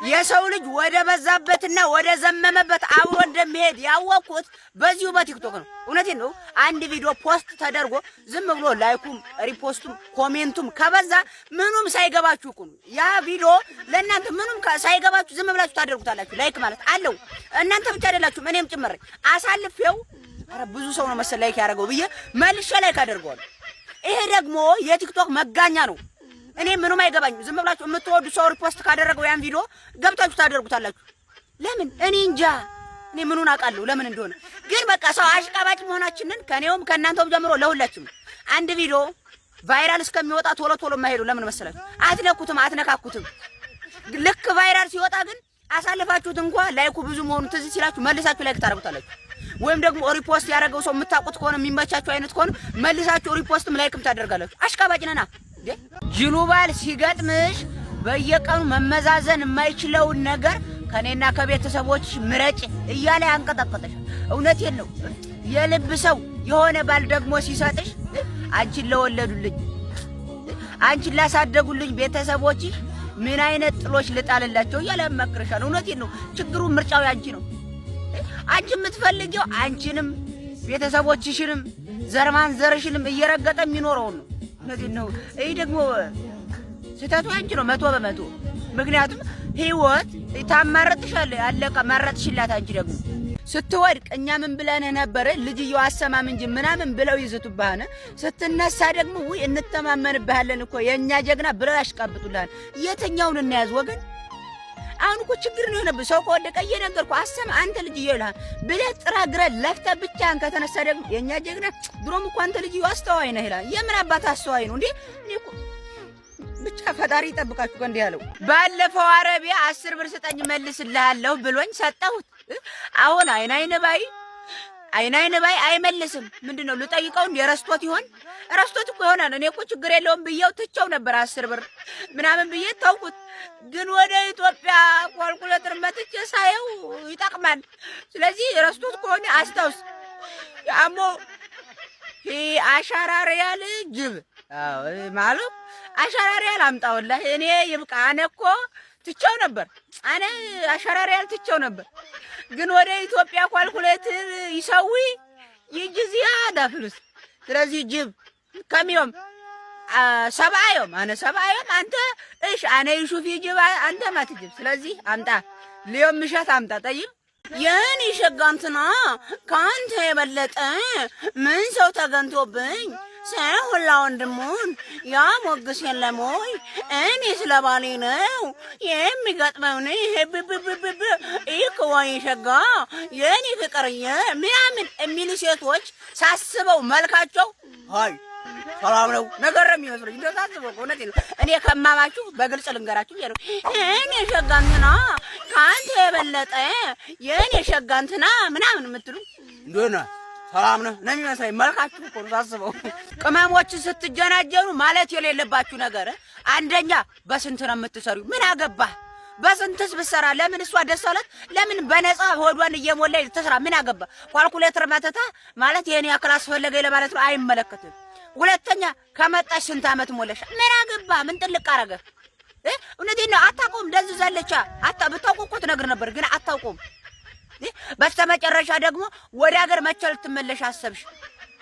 የሰው ልጅ ወደ በዛበትና ወደ ዘመመበት አብሮ እንደሚሄድ ያወቅኩት በዚሁ በቲክቶክ ነው። እውነቴን ነው። አንድ ቪዲዮ post ተደርጎ ዝም ብሎ like ኡም፣ repost ኡም፣ comment ኡም ከበዛ ምኑም ሳይገባችሁ እኮ ነው ያ ቪዲዮ ለእናንተ ምኑም ሳይገባችሁ ዝም ብላችሁ ታደርጉታላችሁ። Like ማለት አለው። እናንተ ብቻ አይደላችሁም፣ እኔም ጭምር አሳልፌው ኧረ ብዙ ሰው ነው መሰል like ያደረገው ብዬ መልሼ like አደርገዋለሁ። ይሄ ደግሞ የቲክቶክ መጋኛ ነው። እኔ ምኑም አይገባኝም። ዝም ብላችሁ የምትወዱ ሰው repost ካደረገው ያን ቪዲዮ ገብታችሁ ታደርጉታላችሁ። ለምን? እኔ እንጃ። እኔ ምኑን አውቃለሁ ለምን እንደሆነ። ግን በቃ ሰው አሽቃባጭ መሆናችንን ከኔውም ከእናንተውም ጀምሮ ለሁላችንም አንድ ቪዲዮ viral እስከሚወጣ ቶሎ ቶሎ የማይሄዱ ለምን መሰላችሁ? አትነኩትም፣ አትነካኩትም። ልክ viral ሲወጣ ግን አሳልፋችሁት እንኳ like ኡ ብዙ መሆኑ ትዝ ሲላችሁ መልሳችሁ like ታደርጉታላችሁ። ወይም ደግሞ repost ያደረገው ሰው የምታውቁት ከሆነ፣ የሚመቻችሁ አይነት ከሆነ መልሳችሁ repost ም like ም ታደርጋላችሁ። አሽቃባጭ ነና። ጅሉ ባል ሲገጥምሽ በየቀኑ መመዛዘን የማይችለውን ነገር ከኔና ከቤተሰቦች ምረጭ እያለ ያንቀጠቀጠሻል። እውነቴን ነው። የልብ ሰው የሆነ ባል ደግሞ ሲሰጥሽ አንቺን ለወለዱልኝ፣ አንቺን ላሳደጉልኝ ቤተሰቦችሽ ምን አይነት ጥሎሽ ልጣልላቸው እያለ ያማክርሻል። እውነቴን ነው። ችግሩ ምርጫው ያንቺ ነው። አንቺ የምትፈልጊው አንቺንም ቤተሰቦችሽንም ዘርማን ዘርሽንም እየረገጠ የሚኖረውን ነው። እውነቴን ነው። ይህ ደግሞ ስህተቱ አንቺ ነው 100%። ምክንያቱም ህይወት ታማረጥሻለች። አለቀ። መረጥሽላት። አንቺ ደግሞ ስትወድቅ እኛ ምን ብለንህ ነበረ? ልጅየው አሰማም እንጂ ምናምን ብለው ይዝቱብሃል። ስትነሳ ደግሞ ውይ እንተማመንብሃለን እኮ የእኛ ጀግና ብለው ያሽቃብጡልሃል። የትኛውን እናያዝ ወገን? አሁን እኮ ችግር ነው የሆነብህ። ሰው ከወደቀ እየነገርኩህ አሰማ አንተ ልጅየው ይልሃል ብለህ ጥረህ ግረህ ለፍተህ ብቻህን ከተነሳ ደግሞ የእኛ ጀግና ድሮም እኮ አንተ ልጅየው አስተዋይ ነህ ይልሃል። የምን አባት አስተዋይ ነው እንዴ? እኔ እኮ ብቻ ፈጣሪ ይጠብቃችሁ። ከእንዲህ ያለው ባለፈው አረቢያ 10 ብር ስጠኝ መልስልሃለሁ ብሎኝ ሰጠሁት። አሁን አይን አይን ባይ አይን አይን ባይ አይመልስም። ምንድን ነው ልጠይቀው? እንደ ረስቶት ይሆን? ረስቶት እኮ ይሆናል። እኔ እኮ ችግር የለውም ብዬው ትቼው ነበር 10 ብር ምናምን ብዬ ተውኩት። ግን ወደ ኢትዮጵያ ኳልኩሌተር መትቼ ሳየው ይጠቅማል። ስለዚህ ረስቶት ከሆነ አስታውስ። አሞ አሻራ ሪያል ጅብ ማለት አሻራ ሪያል አምጣውላ እኔ ይብቃ። አነ እኮ ትቼው ነበር። አነ አሻራ ሪያል ትቼው ነበር። ግን ወደ ኢትዮጵያ ኳልኩሌተር ይሰዊ ይጅዚያ ዳፍሉስ። ስለዚህ ጅብ ከሚዮም 70 ዮም አነ 70 ዮም አንተ እሽ አነ ይሹፍ ይጅብ አንተ ማትጅብ። ስለዚህ አምጣ ሊዮም ምሸት አምጣ ጠይብ የኔ ሸጋ እንትና ከአንተ የበለጠ ምን ሰው ተገንቶብኝ ሰው ሁላ ወንድሙን ያ ሞግስ የለም ወይ? እኔ ስለ ባሌ ነው የሚገጥመው። ይሄ ብብብብብ ይክዋይ ሸጋ የኔ ፍቅርዬ ምናምን የሚሉ ሴቶች ሳስበው መልካቸው ሀይ ሰላም ነው ነገር ነው የሚመስለኝ። እንደው ሳስበው እውነቴን ነው። እኔ ከማማችሁ በግልጽ ልንገራችሁ ነው። እኔ ሸጋ እንትና ከአንተ የበለጠ የእኔ ሸጋ እንትና ምናምን የምትሉ እንደሆነ ሰላም ነው ነው የሚመስለኝ መልካችሁ እኮ ነው ሳስበው። ቅመሞችን ስትጀናጀኑ ማለት የሌለባችሁ ነገር አንደኛ በስንት ነው የምትሰሪው? ምን አገባህ? በስንትስ ብትሰራ ለምን እሷ ደስ አላት? ለምን በነፃ ሆዷን እየሞላ ትስራ? ምን አገባ? ኳልኩሌተር መተታ ማለት ይሄን ያክል አስፈለገኝ ለማለት ነው። አይመለከትም። ሁለተኛ ከመጣሽ ስንት ዓመት ሞላሽ? ምን አገባ? ምን ጥልቅ አረገ? እውነቴን ነው። አታውቀውም። ደንዝዛለች። ብታውቀው እኮ ትነግር ነበር፣ ግን አታውቀውም። በስተመጨረሻ ደግሞ ወደ ሀገር መቼ ልትመለሽ አሰብሽ?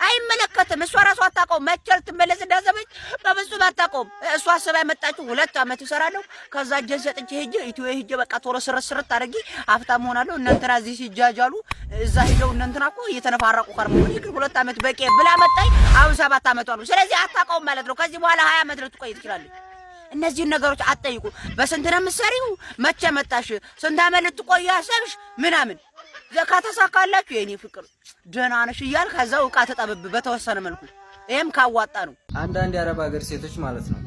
አይመለከትም። እሷ ራሷ አታውቀውም። መቼ ልትመለስ እንዳሰበች በፍጹም አታውቀውም። እሷ አስባ የመጣችው 2 ዓመት እሰራለሁ ከዛ እጄን ሰጥቼ ሄጄ ኢትዮ ሄጄ በቃ ቶሎ ስርት ስርት አድርጌ ሀብታም እሆናለሁ። እነ እንትና እዚህ ሲጃጃሉ እዛ ሄደው እነ እንትና እኮ እየተነፋረቁ ከርመው እኔ ግን 2 ዓመት በቂ ብላ መጣኝ። አሁን 7 ዓመቷ ነው። ስለዚህ አታውቀውም ማለት ነው። ከዚህ በኋላ 20 ዓመት ልትቆይ ትችላለች። እነዚህን ነገሮች አትጠይቁ። በስንት ነው የምትሰሪው? መቼ መጣሽ? ስንት ዓመት ልትቆይ አሰብሽ? ምናምን ከተሳካላችሁ የኔ ፍቅር ደህና ነሽ እያል ከዛው ዕቃ ተጠብብ በተወሰነ መልኩ ይሄም ካዋጣ ነው። አንዳንድ የአረብ ሀገር ሴቶች ማለት ነው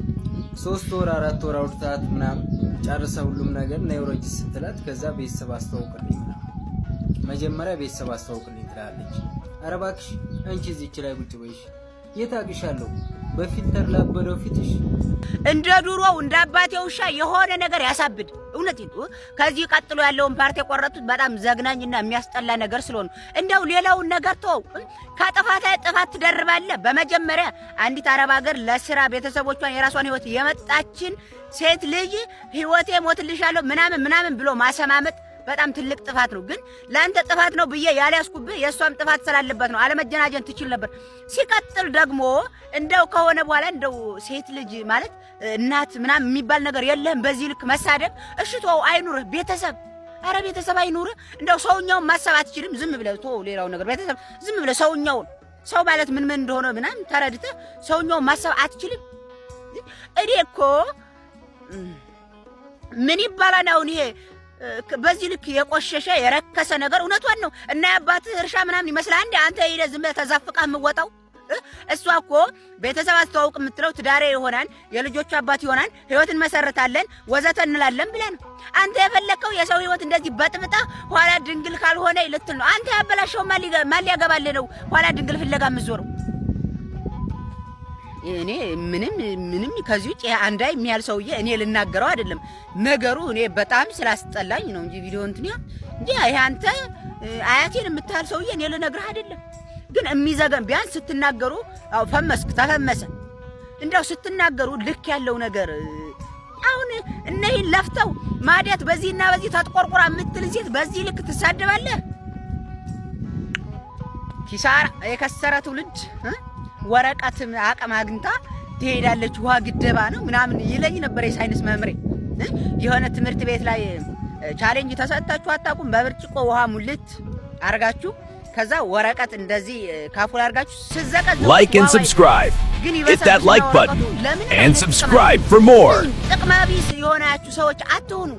3 ወር 4 ወር አውርታት ምናምን ጨርሰ ሁሉም ነገር ነይ ውረጅ ስትላት ከዛ ቤተሰብ አስተዋውቅልኝ ምናምን መጀመሪያ ቤተሰብ አስተዋውቅልኝ ትላለች። ኧረ እባክሽ አንቺ እዚች ላይ ቁጭ በይሽ የት አውቅሻለሁ? በ filter ላበደው ፊትሽ። እንደ ድሮው እንደ አባቴ ውሻ የሆነ ነገር ያሳብድ። እውነቴን ነው። ከዚህ ቀጥሎ ያለውን part የቆረጡት በጣም ዘግናኝና የሚያስጠላ ነገር ስለሆነ እንደው ሌላውን ነገር ተወው። ከጥፋት ላይ ጥፋት ትደርባለህ። በመጀመሪያ አንዲት አረብ ሀገር ለስራ ቤተሰቦቿን የራሷን ህይወት የመጣችን ሴት ልጅ ህይወቴ ሞትልሻለሁ ምናምን ምናምን ብሎ ማሰማመጥ በጣም ትልቅ ጥፋት ነው። ግን ለአንተ ጥፋት ነው ብዬ ያልያዝኩብህ የእሷም ጥፋት ስላለበት ነው። አለመጀናጀን ትችል ነበር። ሲቀጥል ደግሞ እንደው ከሆነ በኋላ እንደው ሴት ልጅ ማለት እናት ምናምን የሚባል ነገር የለህም። በዚህ ልክ መሳደብ እሺ ተወው፣ አይኑርህ ቤተሰብ፣ አረ ቤተሰብ አይኑርህ። እንደው ሰውኛውን ማሰብ አትችልም። ዝም ብለህ ተወው ሌላው ነገር ቤተሰብ፣ ዝም ብለህ ሰውኛውን ሰው ማለት ምን ምን እንደሆነ ምናምን ተረድተህ ሰውኛውን ማሰብ አትችልም። እኔ እኮ ምን ይባላል አሁን ይሄ በዚህ ልክ የቆሸሸ የረከሰ ነገር? እውነቷን ነው። እና የአባትህ እርሻ ምናምን ይመስላል እንዴ አንተ ሄደህ ዝም ብለህ ተዛፍቀህ የምወጣው? እሷ እኮ ቤተሰብ አስተዋውቅ የምትለው ትዳሬ ይሆናል፣ የልጆቹ አባት ይሆናል፣ ህይወትን መሰረታለን ወዘተ እንላለን ብለህ ነው። አንተ የፈለግከው የሰው ህይወት እንደዚህ በጥብጣ ኋላ ድንግል ካልሆነ ልትል ነው። አንተ ያበላሸው ማን ሊያገባልህ ነው ኋላ ድንግል ፍለጋ የምትዞረው? እኔ ምንም ምንም ከዚህ ውጭ አንዳ የሚያል ሰውዬ እኔ ልናገረው አይደለም ነገሩ። እኔ በጣም ስላስጠላኝ ነው እንጂ ቪዲዮ እንትን ያ እንጂ ይሄ አንተ አያቴን የምታህል ሰውዬ እኔ ልነግርህ አይደለም። ግን የሚዘገን ቢያንስ ስትናገሩ አው ፈመስክ ተፈመሰ እንደው ስትናገሩ ልክ ያለው ነገር። አሁን እነሂን ለፍተው ማዲያት በዚህና በዚህ ተጥቆርቁራ የምትል ሴት በዚህ ልክ ትሳደባለህ? ኪሳራ የከሰረ ትውልድ ወረቀት አቅም አግኝታ ትሄዳለች። ውሃ ግደባ ነው ምናምን ይለኝ ነበር የሳይንስ መምሬ። የሆነ ትምህርት ቤት ላይ challenge ተሰጥታችሁ አታውቁም? በብርጭቆ ውሃ ሙልት አርጋችሁ ከዛ ወረቀት እንደዚህ ካፉ አርጋችሁ ስዘቀዝቁ Like and subscribe. ግን Hit that like button and subscribe for more. ጥቅመ ቢስ የሆናችሁ ሰዎች አትሆኑ።